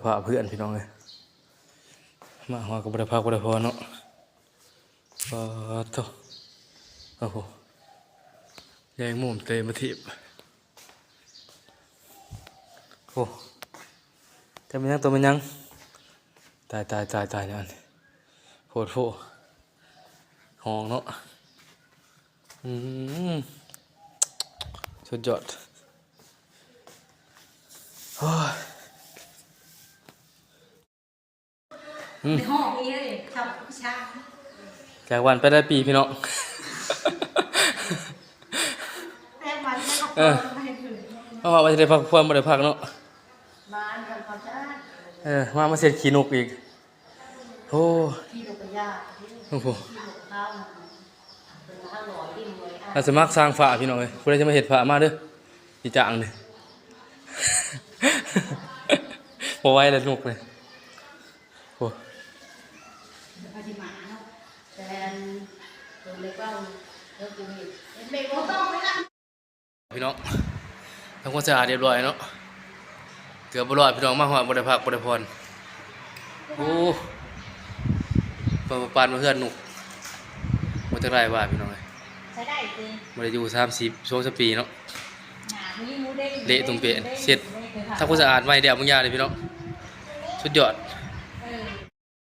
ວ່າເພື່ອນພີ່ນ້ອງເອີຍ ມາຮອດກໍບໍ່ໄດ້ພັກບໍ່ໄດ້ຜ່ອນເນາະ. ປາດໂທ້ ໂອ້ໂຫ ແຍງມຸມເຕະມາຖີບ. ໂອ້ ຈັກແມ່ນຫຍັງ ໂຕແມ່ນຫຍັງ? ຕາຍ ຕາຍ ຕາຍ ຕາຍ ອັນນີ້ ໂພດໂພ ຫ້ອງເນາະ. ອືມ ສຸດຍອດ ໂອ້ຍ. ອືມ ໃນຫ້ອງນີ້ເລີຍ ທຳວິຊາ ຈາກວັນໄປໄດ້ປີພີ່ນ້ອງ ແຕ່ວັນໄດ້ພັກຜ່ອນ ເອີ ມາວ່າຈະໄດ້ພັກຜ່ອນ ບໍ່ໄດ້ພັກເນາະ ມາອັນທຳຄວາມສະອາດ ເອີ ມາ ມາເຊັດຂີ້ນົກອີກ ໂອ້ ຂີ້ນົກກະຢາ ໂອ້ໂຫ ຂີ້ນົກຂາວ ອາສາມັກສ້າງຝາພີ່ນ້ອງເອີຍ ຜູ້ໃດຈະມາເຮັດຝາມາເດີ ອີ່ຈ້າງນີ້ ບໍ່ໄຫວແລ້ວນົກນີ້ ໂອ້ ພີ່ນ້ອງ ທຳຄວາມສະອາດຮຽບຮ້ອຍເນາະ ເກືອບບໍ່ລອດພີ່ນ້ອງ ມາຮອດບໍ່ໄດ້ພັກບໍ່ໄດ້ຜ່ອນ ໂອ້ ປານວ່າເຮືອນນົກ ບໍ່ຈັກໄດ້ວ່າພີ່ນ້ອງເອີຍ ໃຊ້ໄດ້ຕິ ບໍ່ໄດ້ຢູ່ສາມສິບ ສອງສາມປີເນາະ ເລະຕຸ່ມເປະ ເຊັດ ທຳຄວາມສະອາດໃໝ່ແລ້ວບາງຢ່າງເດ້ພີ່ນ້ອງ ສຸດຍອດ.